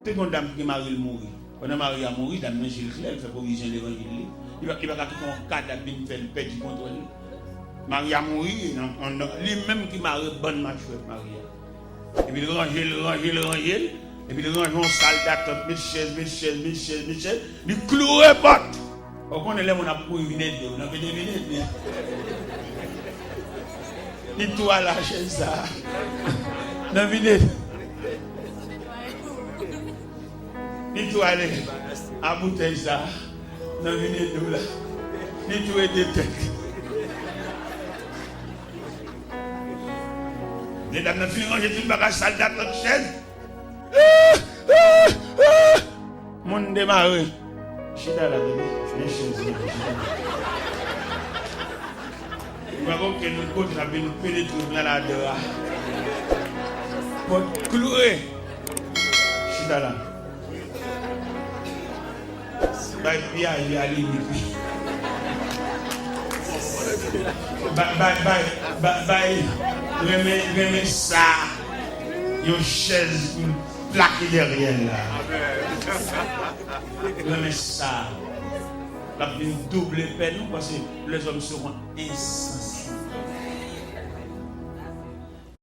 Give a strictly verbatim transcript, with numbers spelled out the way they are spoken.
Te gen yon dam ki gen mari l mouri. Pandan mari a mouri, dam nan je l klè, l fè pwovizyon levanjil li. Li pa, li pa ka kite yon kadav vin fè l pèdi kontwòl li. Mari a mouri, nan, nan, li menm ki mare bann machwèt mari a. Epi l ranje l, ranje l, ranje l. Epi l ranje yon sal datant, met chèz, met chèz, met chèz, met chèz. Li kloure pòt. Ou konnen lè moun ap kouri vin ede w, nan vin ede, vin ede. Li tou al a chèz sa a. Nan vin ede. Li tou ale a boutèy sa a. Nan vin ede w la. Li tou ede tèt. Medam nan fin ranje tout bagay, sal datant, chèz. Moun demare. Chita la, bebe. Men chèz la, chita la. Ou pa konn kote n ap vin penetre nan ladan a. Pòt kloure. Chita la. Bay pye a, li a limit li. Bay, bay, bay, bay, bay, renmen, renmen sa. Yon chèz pou l plake dèyè l la. Renmen sa. L ap vin double pèn ou, paske les hommes seront insensibles.